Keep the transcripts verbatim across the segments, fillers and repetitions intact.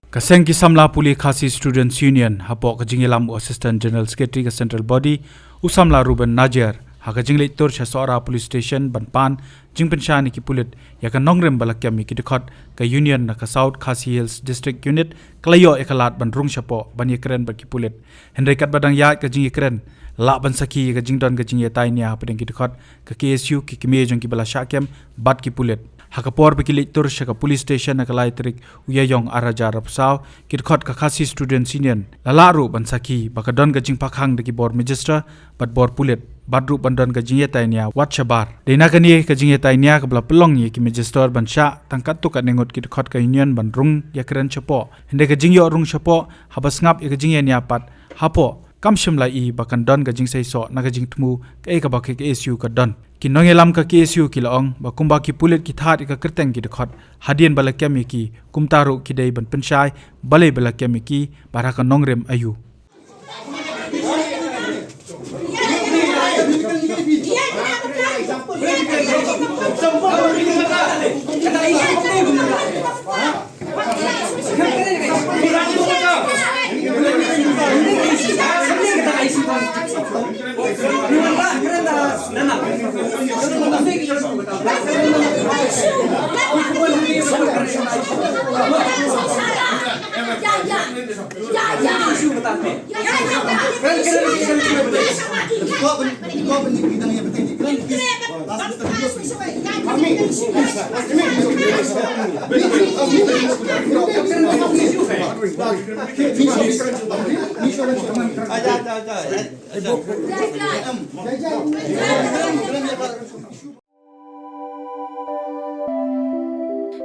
Ka seng ki samla pule Khasi Students Union, hapoh ka jingïalam u Assistant General Secretary ka Central Body, u samla Reuben Najiar, ha ka jingleit tur sha Sohra Police Station ban pan jingpynshai na ki pulit ïa ka nongrim ba la kem ïa ki dkhot ka Union na ka South Khasi Hills District Unit, ka la ïoh ïa ka lad ban rung shapoh ban ïakren bad ki pulit. Hynrei katba dang ïaid ka jingïakren, lah ban sakhi ïa ka jingdon ka jingïatai nia hapdeng ki dkhot ka K S U, ki kmie jong kiba la shah kem bad ki pulit. Ha ka por ba ki leit tur sha ka police station ha ka lai tarik u Ïaïong ar hajar arphew saw, ki dkhot ka Khasi Students Union la lah ruh ban sakhi ba ka don ka jingphakhang da ki bor magistrate bad bor pulit, bad ruh ban don ka jingïatai nia wat shabar. Dei na kane ka jingïatai nia kaba la pynlong ïa ki magistrate ban shah tang katto katne ngut ki dkhot ka Union ban rung ïakren shapoh. Hynrei ka jingïoh rung shapoh, haba sngap ïa ka jingïania pat hapoh, kam shym la i ba kan don ka jingseisoh na ka jingthmu kaei kaba ka K S U ka don. Ki nongïalam ka K S U ki la ong ba kumba ki pulit ki thad ïa ka kyrteng ki dkhot hadien ba la kem ïa ki, kumta ruh ki dei ban pynshai balei ba la kem ïa ki bad ha ka nongrim aïu.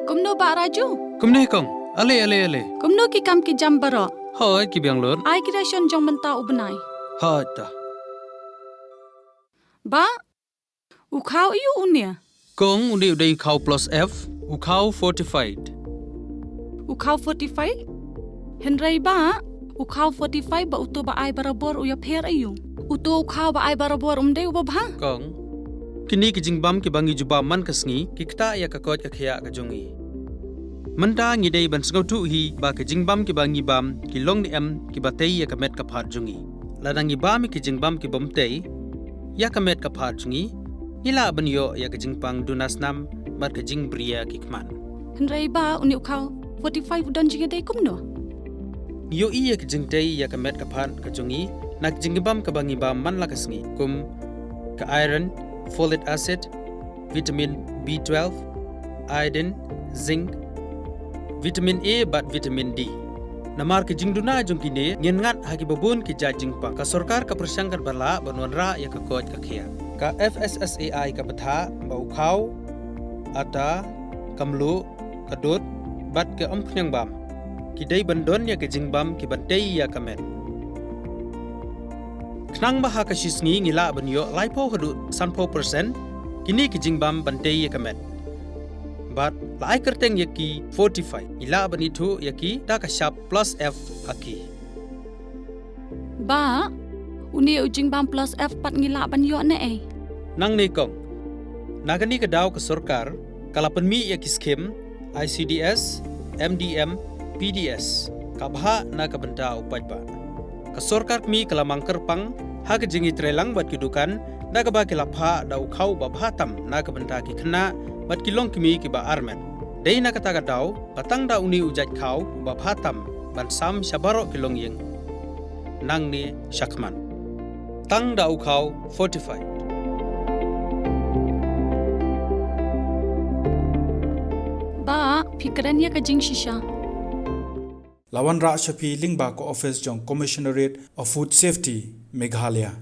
Kumno Bah Raju? Kumne kong. Ale, ale, ale. Kumno ki kam ki jam baroh? Hooid, ki biang lut. Ai ki ration jong mynta u bnai. Hooid ta. Bah, u khaw aïu une? Kong, une u dei u khaw plus F, u khaw fortified. U khaw fortified? Hynrei bah, u khaw fortified bad uto ba ai barabor u ïapher aïu? Uto u khaw ba ai barabor um dei uba bha? Kong, kine ki jingbam kiba ngi jubab man ka sngi ki ktah ïa ka koit ka khiah ka jong ngi. Mynta ngi dei ban sngewthuh hi ba ki jingbam kiba ngi bam ki long ne em kiba tei ïa ka met ka phad jong ngi. Lada ngi bam ïa ki jingbam ki bym tei ïa ka met ka phad jong ngi, ngi lah ban ïoh ïa ka jingpang duna snam bad ka jingbriew ki khmat. Hynrei bah, une u khaw fortified u don jingïadei kumno? Ngi ïohi ïa ka jingtei ïa ka met ka phad ka jong ngi na ka jingbam kaba ngi bam man la ka sngi, kum ka iron, folic acid, vitamin B twelve, iodine, zinc, vitamin A bad vitamin D. Namar ka jingduna jong kine, ngin ngat ha kiba bun ki jait jingpang. Ka sorkar ka pyrshang katba lah ban wanrah ïa ka koit ka khiah. Ka F S S A I ka bthah ba u khaw, ata, ka mluh, ka dud bad ka umphniang bam ki dei ban don ïa ka jingbam kiban tei ïa ka met. Khnang ba ha ka shi sngi ngi lah ban ïoh laiphew haduh sanphew percent kine ki jingbam ban tei ïa ka met. Bad la ai kyrteng ïa ki fortified, ngi lah ban ithuh ïa ki da ka shap plus F ha ki. Bah, une u jingbam plus F pat ngi lah ban ïoh ne ei? Nangne kong. Na kane ka daw ka sorkar ka la pynmih ïa ki skhim I C D S, M D M, P D S, ka bhah na ka bynta u paidbah. Ka sorkar kmie ka la mang kyrpang ha ka jingïatreilang bad ki dukan da kaba ki la phah da u khaw ba bha tam na ka bynta ki khynnah bad ki longkmie kiba armet. Dei na kata ka daw ba tang da une u jait khaw uba bha tam ban sam sha baroh ki longïing nangne shakhmat. Tang da u khaw fortified. Bah, phi kren ïa ka jingshisha. La wanrah sha phi lyngba ka office jong Commissionerate of Food Safety, Meghalaya.